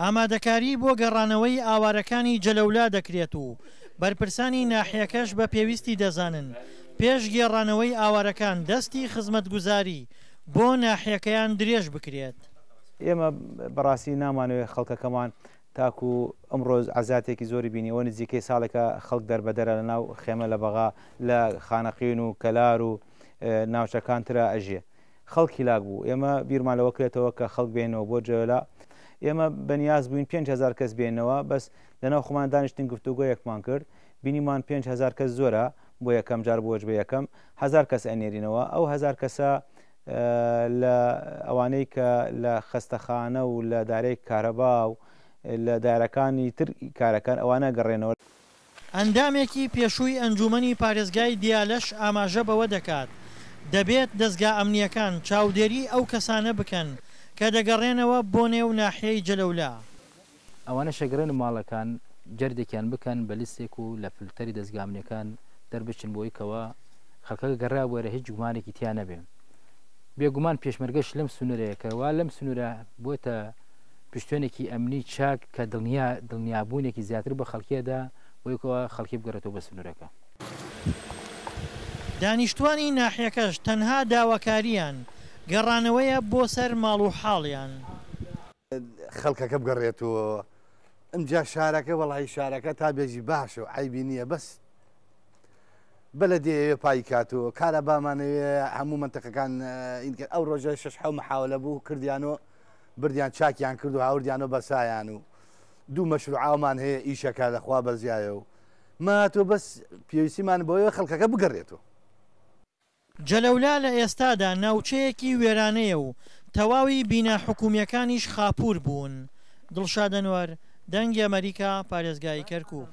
ئامادەکاری بۆ گەڕانەوەی ئاوارەکانی جەلەولا دەکرێت و بەرپرسانی ناحیەکەش بە پێویستی دەزانن پێش گێڕانەوەی ئاوارەکان دەستی خزمەتگوزاری بۆ ناحیەکەیان درێژ بکرێت. ئێمە بەڕاستی نامانەوێت خەڵکەکەمان تاکو ئەمڕۆ عەزاتێکی زۆری بینیەوە نزیکەی ساڵێکە خەڵک دەربەدەرە لە ناو خێمە لە بەغا لە خانەقین و کەلار و ناوچەکان ترا ئەژێ خەڵک هیلاک بوو ئێمە بیرمان لەوە کرێتەوە کە خەڵک بێنەوە بۆ جەوێلا ئێمە بەنیاز بووین 5هزار کەس بێنەوە بەس لەناو خۆمان دانیشتین گفتوگۆیەکمان کرد بینیمان 5هزار کەس زۆرە بۆ یەکەم جار بۆ وەجبە یەکەم هزار کەس ئەنێرینەوە ئەو هزار کەسە لە ئەوانەی کە لە خەستەخانە و لە دارەی کارەبا و لە دارەکانی تر کارەکان ئەوانە گەڕێنەوە. ئەندامێکی پێشووی ئەنجوومەنی پارێزگای دیالەش ئاماژە بەوە دەکات، دەبێت دەزگا ئەمنییەکان چاودێری ئەو کەسانە بکەن کە دەگەڕێنەوە بۆ نێو ناحیەی جەلەولا. ئەوانەش ئەگەڕێنە ماڵەکان جەردێکیان بکەن بە لیستێک و لە فلتەری دەزگا ئەمنیەکان دەربچن بۆی کەوا خەڵکەکە گەڕابوێرە هیچ گومانێکی تیا نەبێ. بێگومان پێشمەرگەش لەم سنوورەیە کە وا لەم سنوورە بۆتە پشتێنێکی ئەمنی چاک کە دڵنیا دڵنیابوونێکی زیاتر بە خەڵکیەدا بۆی کەوا خەڵکی بگەڕێتەوە بە سنوورەکە. دانیشتوانی ناحیەکەش تەنها داواکارییان گەڕانەوەیە بۆ سەر ماڵ و حاڵیان. خەڵکەکە بگەڕێتەوە ئمجا شارەکە وەڵی شارەکە تا بێژی باشە و عیبی نییە بەس بەلەدێ پای کاتەوە کارەبامانەوێ هەموو منتەقەکان ئەو ڕۆژە شش حەو محاولە بوو کردیانەوە بردیان چاکیان کرد و هاوردیانەوە بەسایان و دوو مەشروعامان هەیە ئیشەکە لەخوا بەزیایە و ماتۆ بەس پێویستیمان بۆیە خەڵکەکە بگەڕێتەوە. جەلەولا لە ئێستادا ناوچەیەکی وێرانەیە و تەواوی بینا حکومییەکانیش خاپوور بوون. دڵشاد ئەنوەر، دەنگی ئەمەریکا، پارێزگای کەرکوک.